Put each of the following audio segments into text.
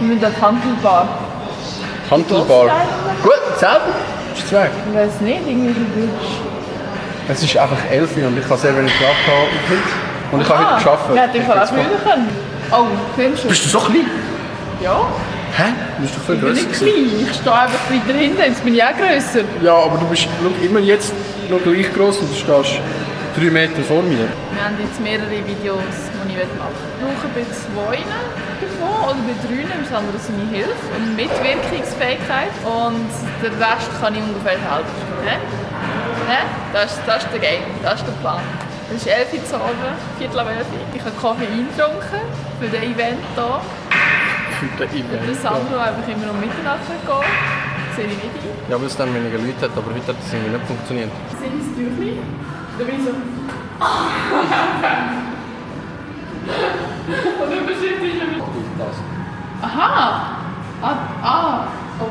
Mit der Handelbar. Handelbar? Gut, selber? Ist es weg? Ich weiß nicht, irgendwie so gut. Es ist einfach 11 Uhr und ich habe sehr wenig Schlaf gehabt. Und ich habe heute gearbeitet. Wir hätten im Fall auch früher können. Oh, filmst du? Bist du so klein? Ja. Hä? Du bist doch viel Ich bin grösser. nicht klein, ich stehe einfach weiter hinten, jetzt bin ich auch grösser. Ja, aber du bist immer jetzt noch gleich gross und du stehst 3 Meter vor mir. Wir haben jetzt mehrere Videos, die ich machen will. Ich brauche bei 2 davon oder bei 3, das andere seine Hilfe und Mitwirkungsfähigkeit. Und den Rest kann ich ungefähr halb. Das ist der Game, das ist der Plan. Es ist 11 Uhr zu Abend, 11:15. Ich habe Koffein getrunken für das Event hier. Für das Event? Der Sandro einfach immer um Mitternacht gehen. Sehe ich nicht ein. Ja, weil es dann weniger Leute hat, aber heute hat das irgendwie nicht funktioniert. Sind es Tüchli? Da bin ich so... Und dann beschreibt sich damit... Aha! Oh.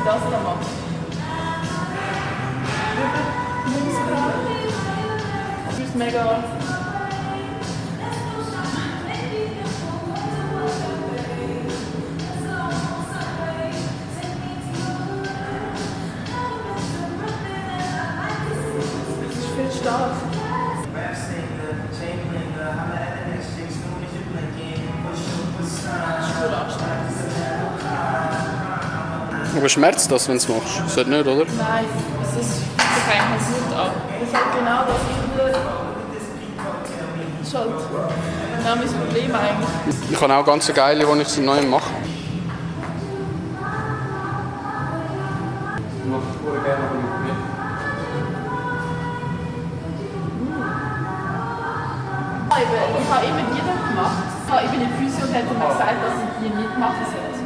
Das da machen. Das ist mega. Das ist viel stark. Aber schmerzt das, wenn du es machst? Das nicht, oder? Nein, es ist eigentlich gut an. Das hat genau das ist halt genau mein Problem eigentlich. Ich habe auch ganz geile, die ich seit neuem mache. Ich habe immer die gemacht. Ich habe eben in Physio hat er mir gesagt, dass ich die nicht machen sollte.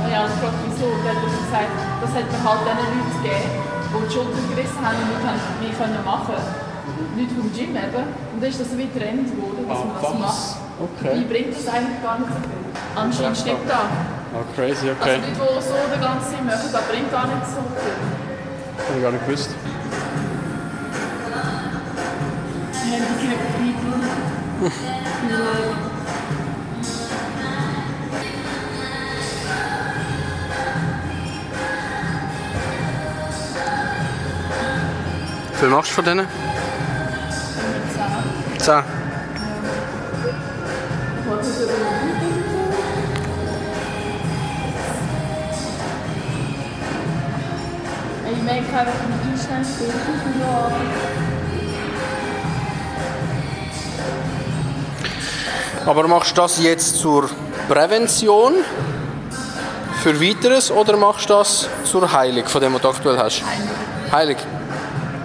Ja, und ich fragte, wieso? Und dann hat er gesagt, das hat mir halt den Leuten gegeben, die die Schulter gerissen haben und nicht machen können. Leute vom Gym eben. Und dann ist das so wie Trend geworden, dass man das macht. Okay. Wie bringt das eigentlich gar nicht so viel? Anscheinend stimmt das. Oh, crazy, okay. Also Leute, die so den ganzen Zeit machen, das bringt gar nicht so viel. Habe ich gar nicht gewusst. Handicapped people. Wie viel machst du von denen? 10. Ich merke einfach, wie einstellen spielt. Aber machst du das jetzt zur Prävention für Weiteres oder machst du das zur Heilung, von dem was du aktuell hast? Heilig.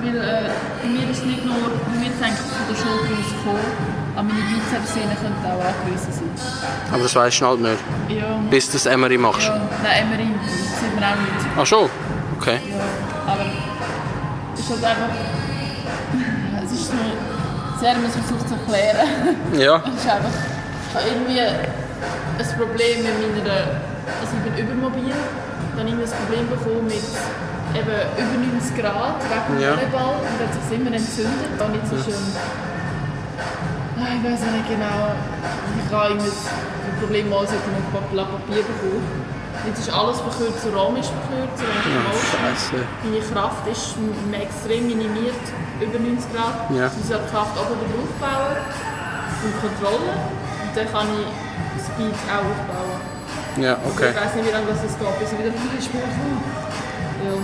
Weil bei mir ist nicht nur, bei mir ist eigentlich von der Schulter aus gekommen, aber meine Bizepssehnen könnten auch angewiesen sein. Aber das weisst du halt nicht, Ja. bis du das MRI machst. Ja, nein, MRI sieht man auch nicht. Ach schon? Okay. Ja, aber es ist halt einfach, es ist nur, sehr, man versucht zu erklären. Ja. Es ist einfach, ich habe irgendwie ein Problem mit meiner, also ich bin übermobil, dann habe ich ein Problem bekommen mit eben über 90 Grad wegen dem Volleyball und dann hat sich immer entzündet. Und jetzt ist ich weiß nicht genau, ich habe irgendwie ein Problem mal auf Papier bekommen. Jetzt ist alles verkürzt, der Raum ist verkürzt, Scheiße. meine Kraft ist extrem minimiert, über 90 Grad. Ja. Ich muss die Kraft oben wieder aufbauen und Kontrolle. Und dann kann ich Speed auch aufbauen. Ja, okay. Ich weiß nicht, wie lange das geht, bis ich wieder eine Spur komme. Ja.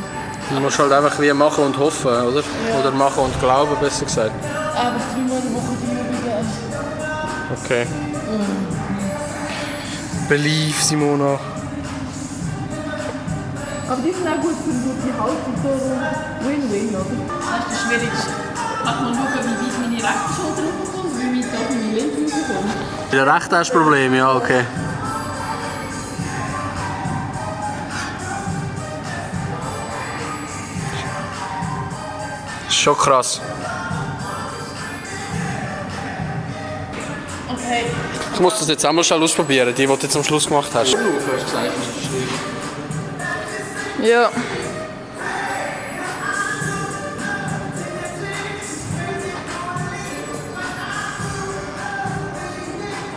Du musst halt einfach wie machen und hoffen, oder? Ja. Oder machen und glauben, besser gesagt. Aber 3 Mal die Woche die Übungen. Okay. Believe, Simona. Aber die sind auch gut für eine gute Haltung, so Win-Win, oder? Das ist das Schwierigste. Ich kann mal schauen, wie weit meine rechte Schulter raufkommt und wie weit auch meine linke raufkommt. Bei der rechten hast du Probleme, ja, okay. Das ist schon krass. Okay. Ich muss das jetzt einmal schnell ausprobieren, die du jetzt am Schluss gemacht hast. Ja.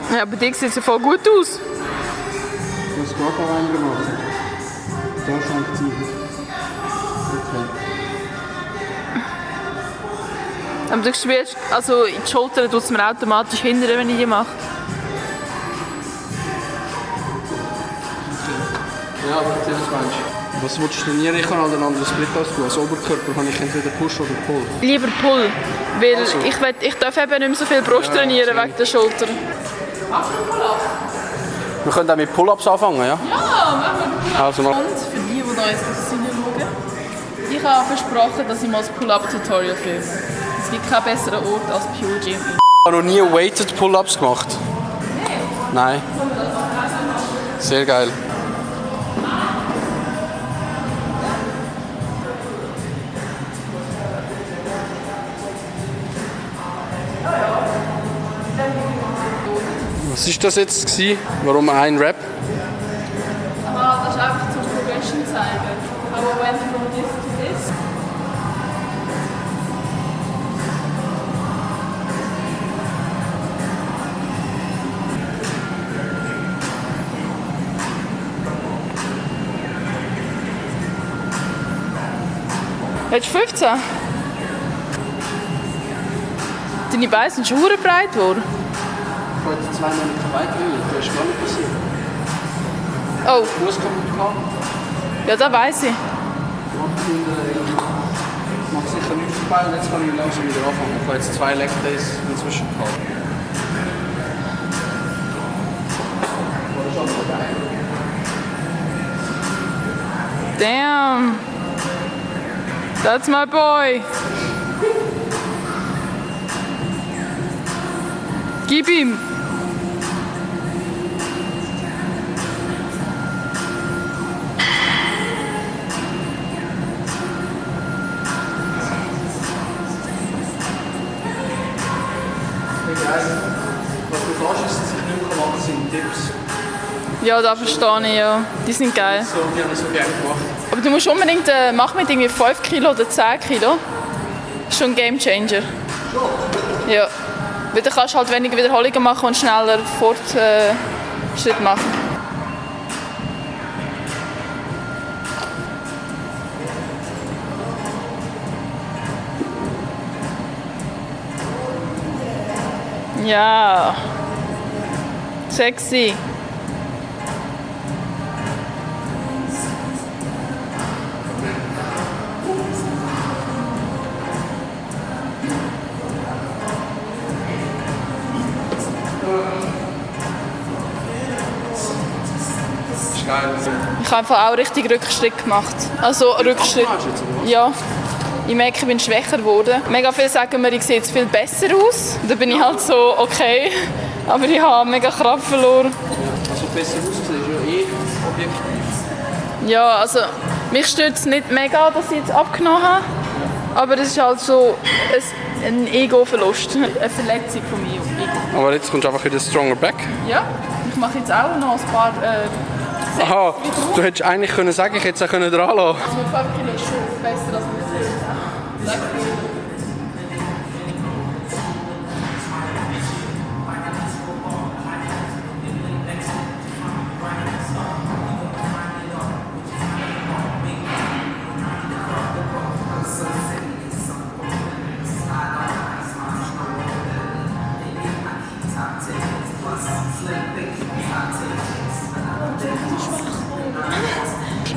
Ja, bei dir sieht es ja voll gut aus. Du hast gar keinen gemacht. Da scheint es okay. Aber du spielst, also in die Schulter tut es mir automatisch hindern, wenn ich die mache. Ja, aber das meinst du. Was willst du trainieren? Ich kann halt ein anderes Split ausgehen. Als Oberkörper kann ich entweder Push oder Pull. Lieber Pull, weil Also. ich darf eben nicht mehr so viel Brust trainieren wegen der Schulter. Machst du Pull-Ups? Wir können auch mit Pull-Ups anfangen, ja? Ja, machen wir Pull-Ups. Also noch. Und für die da jetzt das reinschauen, ich habe versprochen, dass ich mal das Pull-Up-Tutorial filme. Es gibt keinen besseren Ort als Pure Gym. Ich habe noch nie Weighted Pull-Ups gemacht. Nein. Sehr geil. Was war das jetzt gewesen? Warum ein Rap? Ah, das ist einfach zum Progression zeigen. Aber wenn from this to this. Hättest du 15? Deine Beine sind schon verdammt breit geworden. Ich wollte 2 Monate weitergehen, das ist gar nicht passiert. Oh, Fußkommunikation. ja, das weiss ich. Ich mache sicher nichts vorbei und jetzt kann ich langsam wieder anfangen. Ich habe jetzt 2 Leg Days inzwischen gehabt. Damn. That's my boy. Gib ihm. Ja, da verstehe ich, ja. Die sind geil. So, die habe ich so gerne gemacht. Aber du musst unbedingt machen mit irgendwie 5 Kilo oder 10 Kilo. Das ist schon ein Gamechanger. Ja. Weil dann kannst du halt weniger Wiederholungen machen und schneller Fortschritt machen. Ja. Sexy. Ich habe einfach auch richtig Rückschritt gemacht. Also Rückschritt. Ja. Ich merke, ich bin schwächer geworden. Mega viele sagen mir, ich sehe jetzt viel besser aus. Da bin ich halt so, okay. Aber ich habe mega Kraft verloren. Also besser aussehen ist ja eh objektiv. Ja, also mich stört es nicht mega, dass ich jetzt abgenommen habe. Aber es ist halt so ein Ego-Verlust. Eine Verletzung von mir. Ego. Aber jetzt kommst du einfach wieder stronger back. Ja, ich mache jetzt auch noch ein paar Aha, du hättest eigentlich können sagen, ich hätte es auch dran lassen. Also 5 Kilo ist schon besser als mit 10.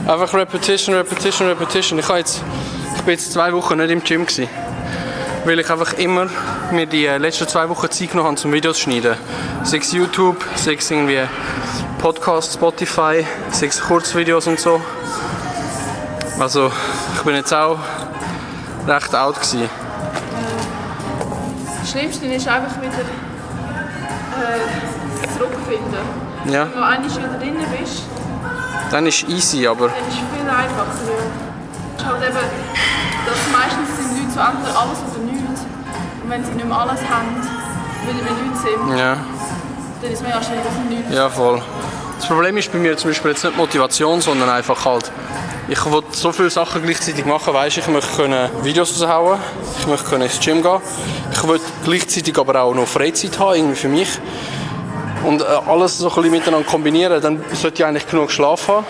Einfach Repetition. Ich bin jetzt 2 Wochen nicht im Gym gewesen, weil ich einfach immer mir die letzten 2 Wochen Zeit genommen habe, zum Videos zu schneiden. Sei es YouTube, sei es irgendwie Podcast, Spotify, sei es Kurzvideos und so. Also ich bin jetzt auch recht out gewesen. Das Schlimmste ist einfach wieder das Zurückfinden. Ja. Wenn du einmal wieder drin bist, Dann ist easy, aber dann ist es viel einfacher. Ja. Es ist halt eben, dass meistens sind Leute so entweder alles oder nichts. Und wenn sie nicht mehr alles haben, weil sie nichts sind, ja. dann ist es mega schwierig, dass sie nichts. Ja, voll. Das Problem ist bei mir zum Beispiel jetzt nicht Motivation, sondern einfach halt, ich will so viele Sachen gleichzeitig machen, weißt, ich möchte können Videos raushauen, ich möchte können ins Gym gehen, ich will gleichzeitig aber auch noch Freizeit haben, irgendwie für mich. Und alles so ein bisschen miteinander kombinieren, dann sollte ich eigentlich genug Schlaf haben.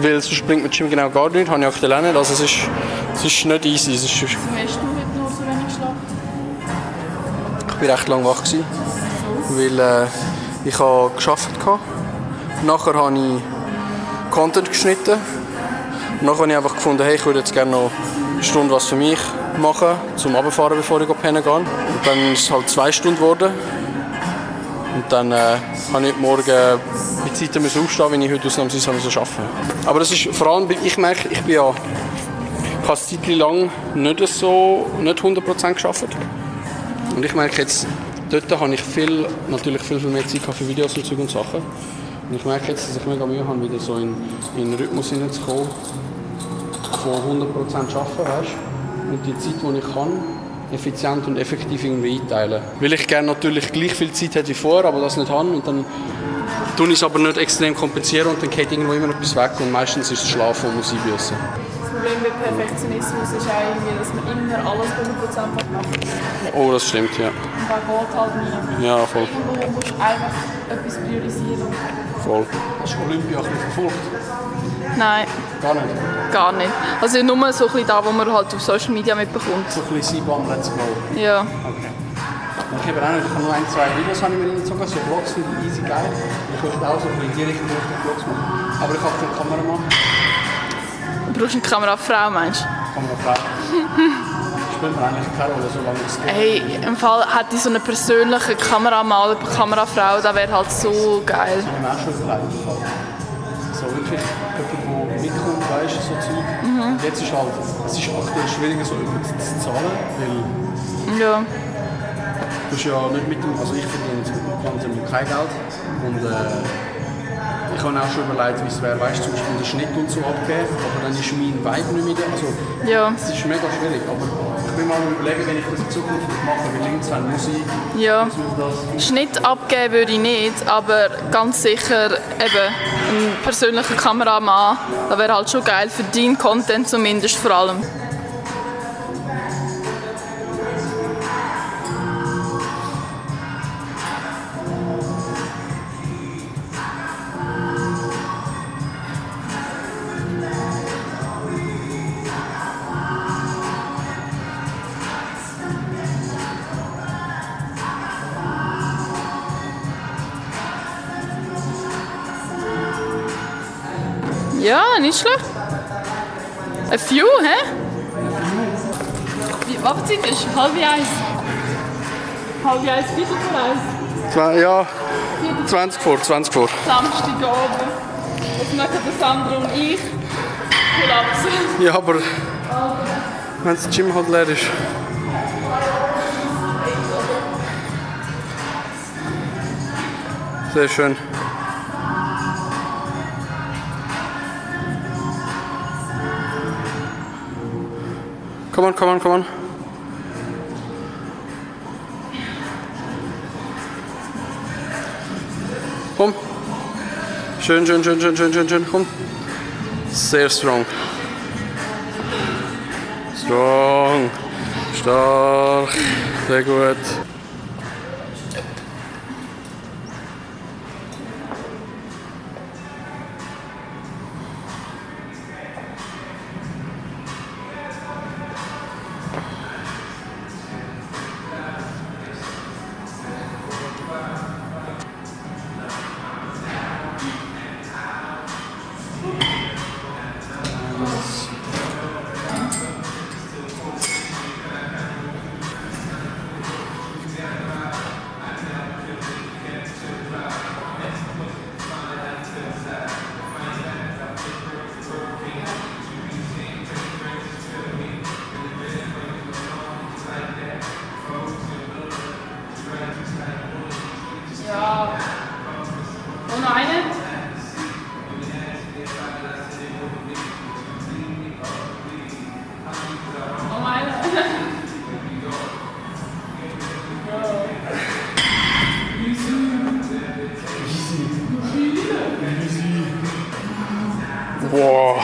Weil sonst bringt mir Gym genau gar nichts, habe ich auch gelernt. Also es ist nicht easy. Wieso hast du heute nur so wenig Schlaf? Ich war recht lange wach gewesen, weil ich habe gearbeitet habe. Nachher habe ich Content geschnitten. Nachher habe ich einfach gefunden, hey, ich würde jetzt gerne noch eine Stunde was für mich machen, zum Runterfahren, bevor ich pennen gehe. Und dann ist es halt 2 Stunden geworden. Und dann habe ich heute Morgen mit Zeit aufstehen, wenn ich heute ausnahmsweise arbeiten musste. Aber das ist vor allem, ich merke, ich habe eine Zeit lang nicht 100% gearbeitet. Und ich merke jetzt, dort habe ich natürlich viel mehr Zeit für Videos und Zeug und Sachen. Und ich merke jetzt, dass ich mega Mühe habe, wieder so in einen Rhythmus hineinzukommen, von 100% arbeiten, weißt? Und die Zeit, die ich kann, effizient und effektiv irgendwie einteilen. Weil ich gerne natürlich gleich viel Zeit hätte wie vorher, aber das nicht habe. Und dann tue ich es aber nicht extrem kompensieren und dann geht irgendwo immer etwas weg. Und meistens ist es Schlafen und muss einbüssen. Das Problem mit Perfektionismus ist eigentlich, dass man immer alles 100% macht. Oh, das stimmt, ja. Und da geht halt nie. Ja, voll. Irgendwo musst du einfach etwas priorisieren. Voll. Hast du Olympia ein bisschen verfolgt? Nein, Gar nicht? gar nicht. Also nur so ein bisschen da, wo man halt auf Social Media mitbekommt. So ein bisschen Seabahn, let's go. Ja. Okay. Ich habe auch nicht, ich habe nur 1, 2 Videos habe ich mir reingezogen, so Vlogs finde ich easy geil. Ich möchte auch so in die Richtung Vlogs machen. Aber ich habe keine Kameramann. Du brauchst eine Kamerafrau, meinst du? Kamerafrau. Spielt mir eigentlich keine Rolle, solange es geht. Hey, im Fall hätte ich so eine persönliche Kameramann oder Kamerafrau, das wäre halt so geil. Das habe ich mir auch schon überlegt. So wirklich jemand, der mitkommt, weißt du, so Zeug. Und jetzt ist halt, es ist aktuell schwieriger, so etwas zu zahlen, weil Ja. du hast ja nicht mit dem, also ich verdiene jetzt mit dem Content kein Geld. Und ich habe auch schon überlegt, wie es wäre, weißt du, zum Beispiel den Schnitt und so abgeben, aber dann ist mein Vibe nicht mehr da. Also, Ja. es ist mega schwierig, aber ich bin mal am überlegen, wenn ich das in Zukunft mache, weil irgendwann muss ich... Ja. Schnitt abgeben würde ich nicht, aber ganz sicher eben ein persönlicher Kameramann. Das wäre halt schon geil für deinen Content zumindest vor allem. Ja, nicht schlecht. A few, hä? Wie, was Zeit ist? 12:30. 12:30, Viertel vor 1. Ja, 20 vor. Samstagabend. Jetzt machen der Sandra und ich Pull-ups. Ja, aber wenn das Gym halt leer ist. Sehr schön. Come on. Komm. Schön. Komm. Sehr strong. Stark. Sehr gut. Ja. Und noch eine? Noch eine? Boah.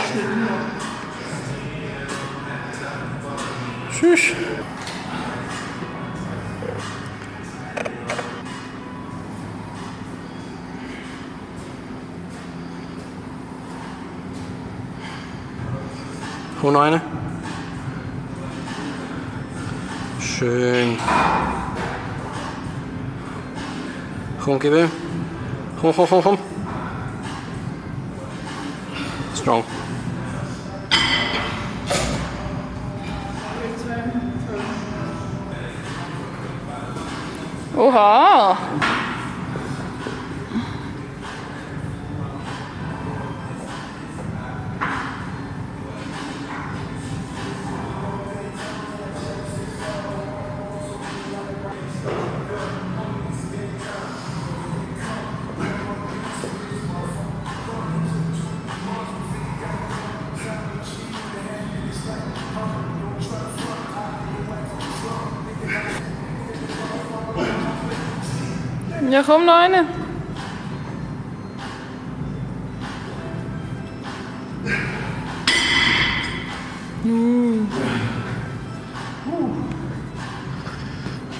Tschüss. Und noch eine. Schön. Komm, gib ihm. Komm. Strong. Oha! Ja, komm noch eine.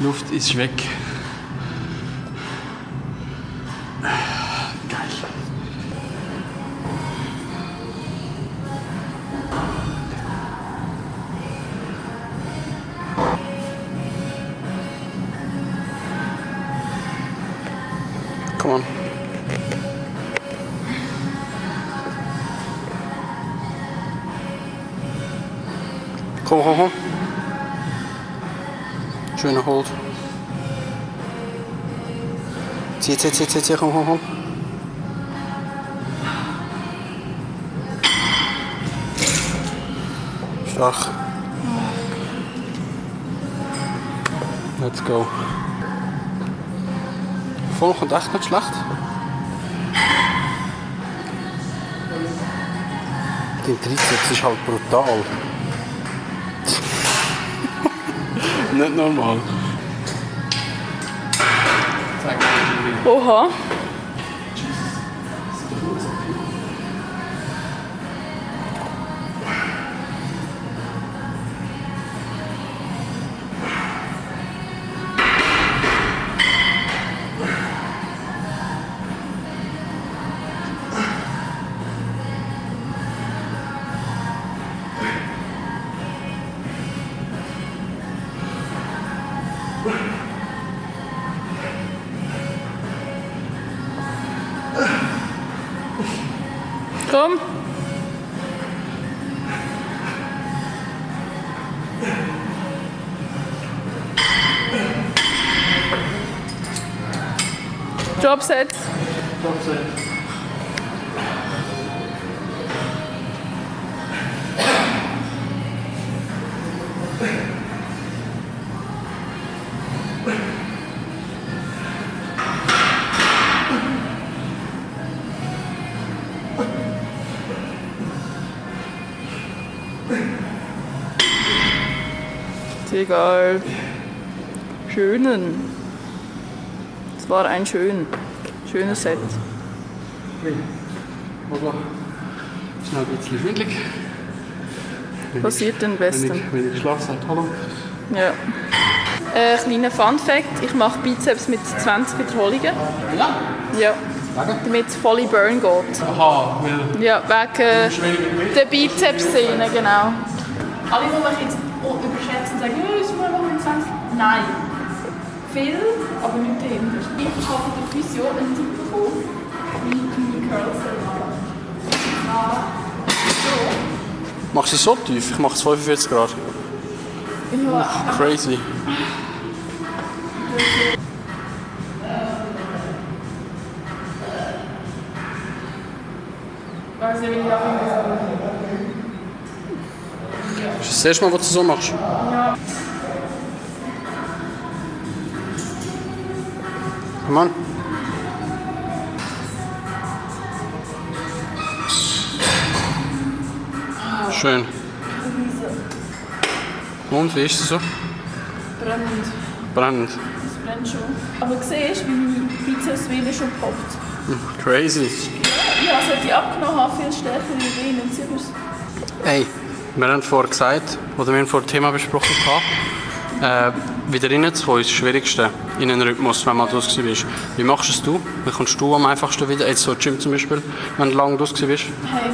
Luft ist weg. Geil. Come on. Komm. Schöner Hold. Zieh, komm. Stark. Let's go. Vorne kommt echt nicht schlecht. Der Trizeps ist halt brutal. Nicht normal. Oha. Komm. Jobset. Egal. Schönen. Es war ein schönes Set. Aber es ist noch ein bisschen schwindelig. Passiert den Besten. Wenn ich Schlaf sage, hallo. Ja. Kleiner Fun-Fact: Ich mache Bizeps mit 20 Wiederholungen. Ja? Ja. Damit es voll in Burn geht. Aha, weil... Ja, wegen der Bizeps-Szene, genau. Alle, die mich jetzt überschätzen und sagen, ja, das machen wir mit 20. Nein. Viel, aber nicht dahinter. Ich habe von der Physio einen Tipp bekommen, wie die Curls machen. So. Machst du es so tief? Ich mache es 45 Grad. Ja. Crazy. Ich weiß nicht, wie ich das finde. Ist das erste Mal, was du so machst? Ja. Mann. Schön. Und, wie ist es so? Brennend. Brennend. Es brennt schon. Aber siehst du, wie meine Bizepsvene schon poppt? Crazy. Ja, sollte ich abgenommen haben, viel stärker wie Venen. Siehst du? Hey, wir haben vorher gesagt, oder wir haben vorher ein Thema besprochen, wieder reinzukommen ist das Schwierigste in einen Rhythmus, wenn man draus bist. Wie machst du es? Wie kommst du am einfachsten wieder, jetzt so Gym zum Beispiel, wenn du lange draus bist? Hey,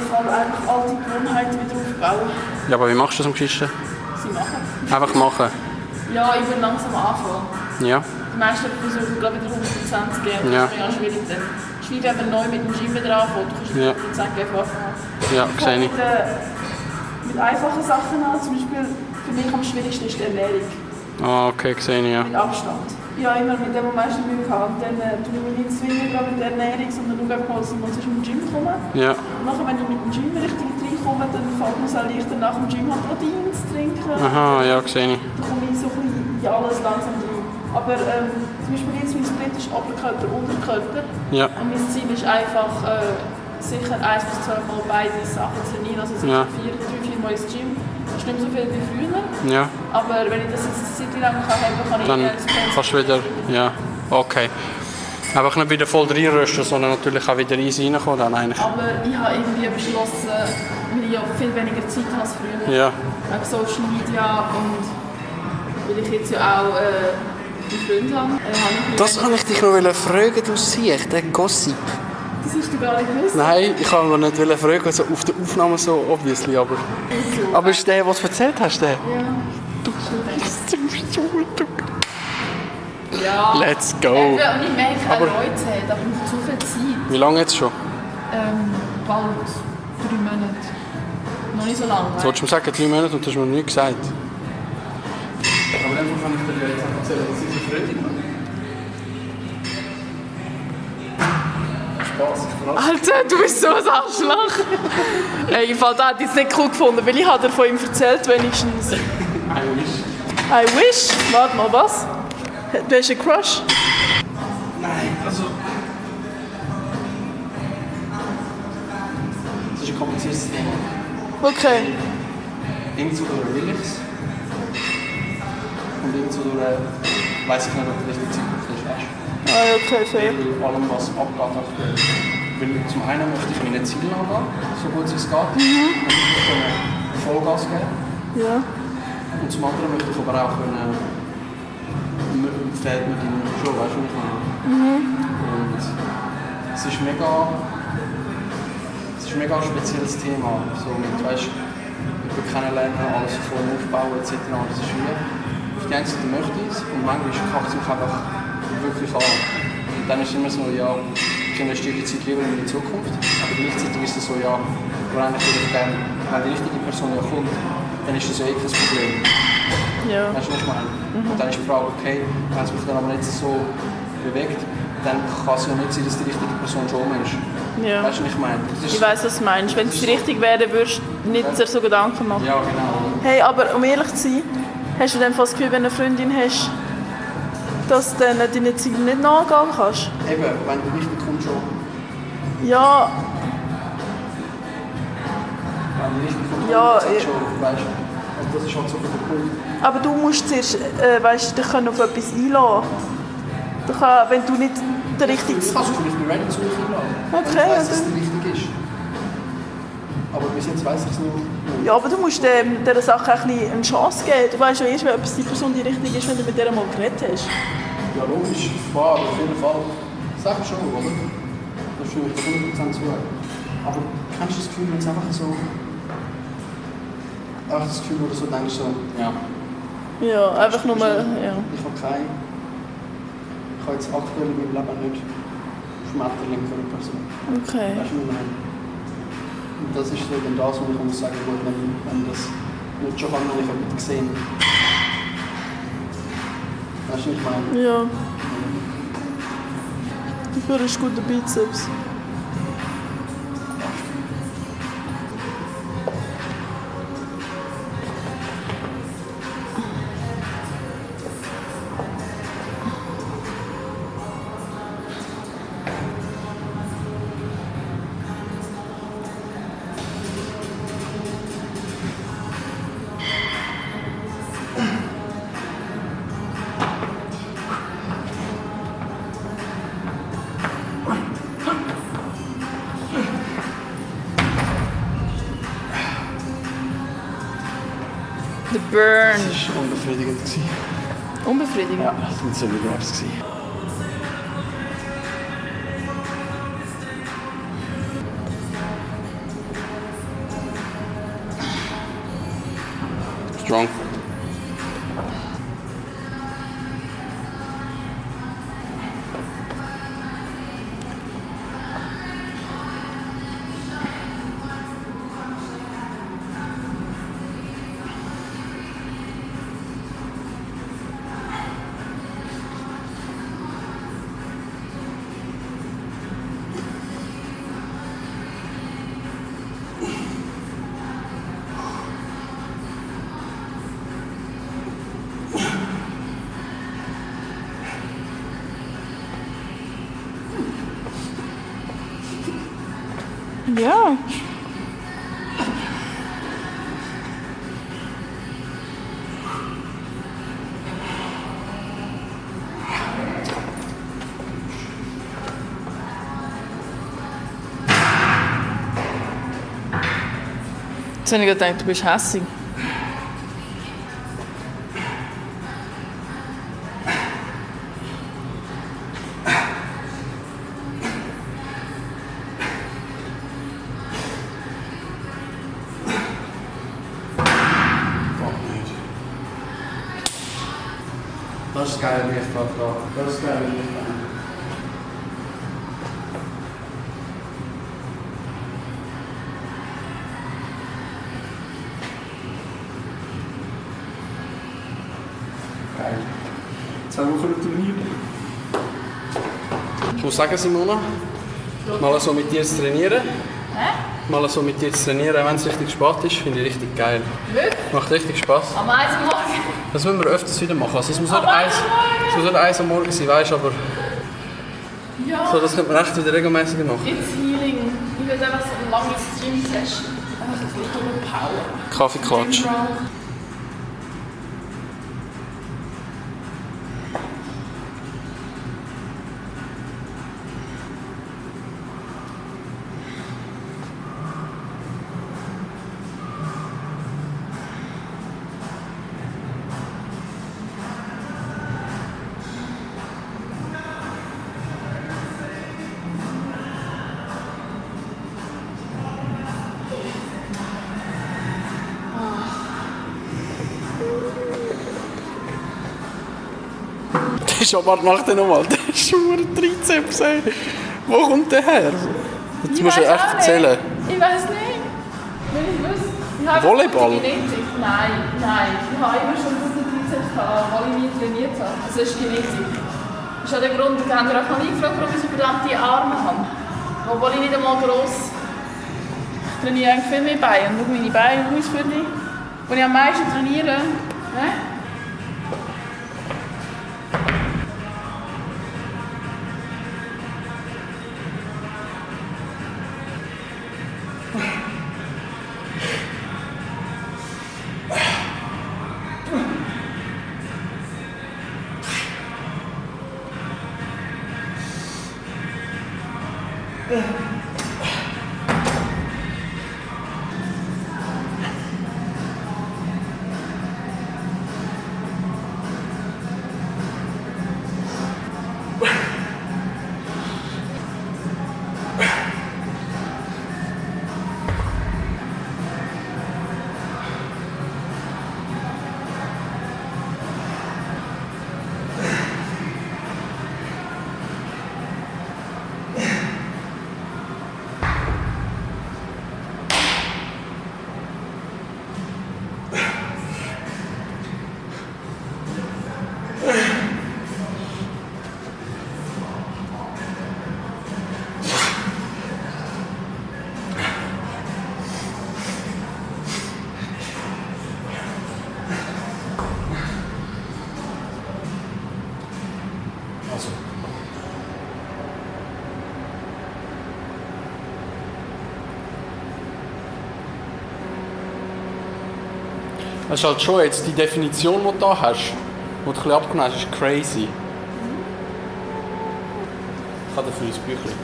vor allem einfach alte Gewohnheiten wieder aufbauen. Ja, aber wie machst du das am geschicktesten? Sie machen. Einfach machen. Ja, ich würde langsam anfangen. Ja. Die meisten versuchen, glaube ich, wieder 120 geben. Ja. Das ist mir auch schwierig. Dann. Es ist wie wenn man neu mit dem Gym wieder anfängt. Du kannst Ja. 110 geben anfangen. Ja, sehe ich. Mit einfachen Sachen an. Zum Beispiel, für mich am schwierigsten ist die Ernährung. Ah, okay, sehe ich, ja. Mit Abstand. Ja, immer mit dem am meisten Mühe gehabt. Dann tue ich mich nicht zwingen mit der Ernährung, sondern schaue einfach mal, dass ich mal zum Gym komme. Ja. Und nachher, wenn ich mit dem Gym richtig reinkomme, dann fällt mir es auch leichter, nach dem Gym halt Protein zu trinken. Aha, ja, sehe ich. Dann komme ich so ein bisschen in alles langsam rein. Aber zum Beispiel jetzt mein Split ist Oberkörper, Unterkörper. Ja. Und mein Ziel ist einfach sicher 1 bis 2 Mal beide Sachen trainieren. Also sicher Ja. 3-4 Mal ins Gym. Das ist nicht mehr so viel wie früher. Ja. Aber wenn ich das jetzt eine Zeit lang kann ich Dann das Pensum. kannst du wieder, ja, okay. Einfach nicht wieder voll reinrösten, sondern natürlich auch wieder easy reinkommen dann eigentlich. Aber ich habe irgendwie beschlossen, weil ich ja viel weniger Zeit habe als früher. Ja. Wegen Social Media und weil ich jetzt ja auch einen Freund habe. Das kann ich dich noch fragen, du siehst, der Gossip. Das hast du gar nicht gewusst. Nein, ich kann mir nicht fragen, so auf der Aufnahme so, obviously, aber... Aber ist der, was du erzählt hast, der? Ja. Du bist so Ja. Let's go. Und ich merke, Aber- Leute hat aber nicht so viel Zeit. Wie lange jetzt schon? Bald 3 Monate. Noch nicht so lange. Jetzt wolltest du mir sagen, 3 Monate und du hast mir nichts gesagt. Aber einfach kann ich dir jetzt erzählen, was ich für Freude habe. Spaß, ich verarsche. Alter, du bist so ein Arschloch. Ey, im Fall, das hat ich nicht cool gefunden, weil ich habe dir von ihm erzählt wenigstens. I wish. I wish. Warte mal, was? Du hast einen Crush? Nein, also... Das ist ein kompliziertes Thema. Okay. Entweder will ich es. kommt irgend so durch, weiss ich nicht, ob der richtige Zeitpunkt ist, weißt du? Ah, ja, okay, fair. Bei allem, was abgeht aktuell. Weil zum einen möchte ich meine Ziele angehen, so gut es geht. Und ich kann Vollgas geben. Ja. Und zum anderen möchte ich aber auch Fährt mit ihm schon, weißt du, was ich meine? Und es ist mega ein spezielles Thema. So mit, weißt, über kennenlernen, alles von aufbauen etc. Das ist wie, auf die einen Seite möchte ich es und manchmal kackt es mich einfach wirklich an. Und dann ist es immer so, ja, ich investiere die Zeit lieber in die Zukunft, aber gleichzeitig ist es so, ja, aber eigentlich würde ich gerne, wenn die richtige Person ja kommt, dann ist das ja eh kein Problem. Ja. Weißt du, was ich meine? Und dann ist die Frage, okay, wenn es mich dann aber nicht so bewegt, dann kann es ja nicht sein, dass die richtige Person schon ist. Ja. Weißt du, was ich meine? Ich weiss, was du meinst. Wenn es richtig wäre, würdest du nicht dir so Gedanken machen. Ja, genau. Hey, aber um ehrlich zu sein, hast du dann fast das Gefühl, wenn du eine Freundin hast, dass du dann deine Ziele nicht nachgehen kannst? Eben, wenn du richtig kommst schon. Ja, Wenn du richtig kommst, Ja, dann ist es schon, weißt du. Also das ist halt so der Punkt. aber du musst zuerst weißt, dich können auf etwas einlassen. Du kann, wenn du nicht der richtige... Ich kann es vielleicht nicht ready zu mir einladen. Okay, Wenn ich weiss, dass dann- es richtig ist. Aber bis jetzt weiss ich es noch nicht. Ja, aber du musst dieser Sache auch ein bisschen eine Chance geben. Du weißt ja erst, ob die Person die richtige ist, wenn du mit der mal geredet hast. Ja, logisch, klar, auf jeden Fall. Sag schon, oder? Da stimme ich dir 100% zu. Aber kennst du das Gefühl, wenn es einfach so... Einfach das Gefühl, wo du so denkst, so, ja... Ja, einfach nur mal... Ja. Ich habe jetzt aktuell in meinem Leben nicht Schmetterling für eine Person. Okay. Weißt du, was ich meine? Und das ist so dann das, wo ich muss sagen, gut, wenn das nicht schon kann, wenn ich jemanden gesehen. Weißt du, was ich meine? Ja. Dafür ist guter Bizeps. The Burn. Das war unbefriedigend. Unbefriedigend? Ja, das waren so Graps. Strong. Ja. Jetzt habe ich gedacht, du bist hässig. Das ist geil, Licht da. Das ist geil, Licht da. Geil. 2 Wochen Turnier. Ich muss sagen, Simona, mal so mit dir zu trainieren. Mal so mit dir zu trainieren, wenn es richtig spät ist, finde ich richtig geil. Wirklich? Macht richtig Spaß. Am 1 Uhr morgens. Das müssen wir öfters wieder machen. Also es muss nicht 1 am Morgen sein, weißt, aber Ja. so, das könnte man echt wieder regelmäßig machen. It's healing. Ich will einfach so eine lange Gym-Session. Einfach so viel Power. Kaffeeklatsch. Gym Roll. ist aber mach den nochmal. Der ist schon Trizeps, ey. Wo kommt der her? Jetzt musst du echt erzählen. Ich weiß nicht. Wenn ich wüsste. Volleyball? Genetik. Nein. Ich habe immer schon gute Trizeps gehabt, weil ich nie trainiert habe. Also das ist Genetik. Das ist ja der Grund, da haben wir auch noch nie gefragt, warum ich so verdammte Arme habe. Obwohl ich nicht einmal gross. Ich trainiere eigentlich viel mehr Beine. Und schau meine Beine aus für dich. Wo ich am meisten trainiere. Das ist halt schon jetzt die Definition, die du da hast, die du ein bisschen abgenommen hast, ist crazy. Ich habe dafür ein Büchlein.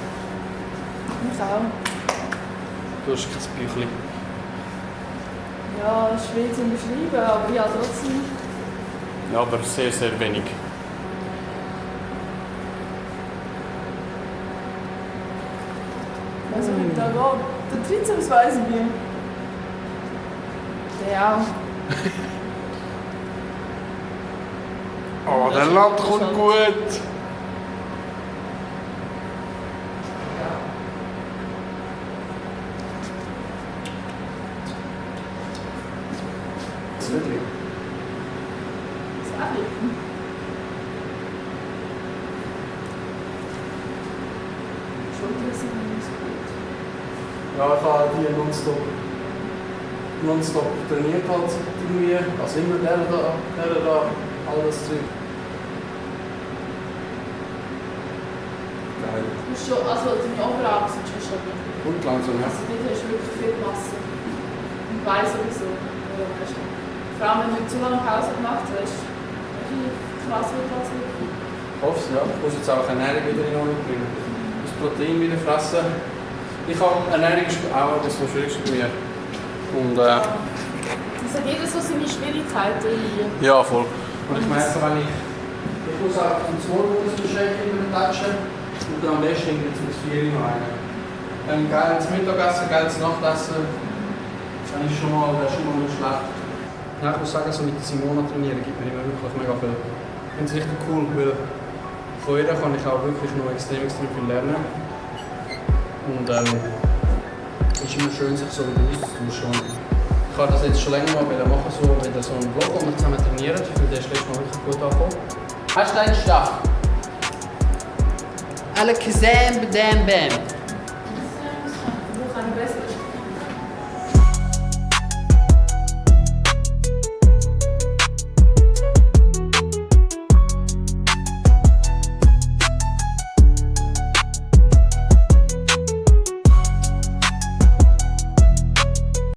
Ich auch. Du hast kein Büchlein. Ja, das ist schwer zu beschreiben, aber ja, trotzdem. Ja, aber sehr, sehr wenig. Also mit der Gott. Der Trizeps weiss ich nicht. Der auch. Oh, der Latt kommt gut. Das wird nicht. Das ist auch nicht. Schulter sind nicht so gut. Ja, ich habe die nonstop trainiert halt irgendwie. Also immer der da, alles Zeug. Geil. Du musst schon, also deine Oberarme sind schon stabil. Gut langsam, ja. Also dort hast du wirklich viel Masse. Und Beine sowieso. Ja, weißt du. Vor allem, wenn du zu lange Pause gemacht hast, wie krass wird das wirklich. Ich hoffe es, ja. Ich muss jetzt auch Ernährung wieder in Ordnung bringen. Ich muss Protein wieder fressen. Ich habe Ernährung ist auch etwas vom Schwierigsten bei mir. Und Das hat jeder so seine Schwierigkeiten hier. ja, voll. Und ich merke, wenn ich muss auch zum Morgen beschäftigen mit der Tasche und dann am besten jetzt bis 4 Uhr rein. Geiles Mittagessen, geiles Nachtessen, dann ist schon mal nicht schlecht. Ja, ich muss sagen, so mit Simona trainieren gibt mir immer wirklich mega viel. Ich finde es richtig cool, weil von ihr kann ich auch wirklich noch extrem viel lernen. Und es ist immer schön, sich so wieder auszutauschen. Ich wollte das jetzt schon länger mal machen, so wieder so einen Vlog, wo wir zusammen trainieren. Ich finde, der ist letztes Mal wirklich gut angekommen. Hast du deinen Stab? Alakazam, badam, bam.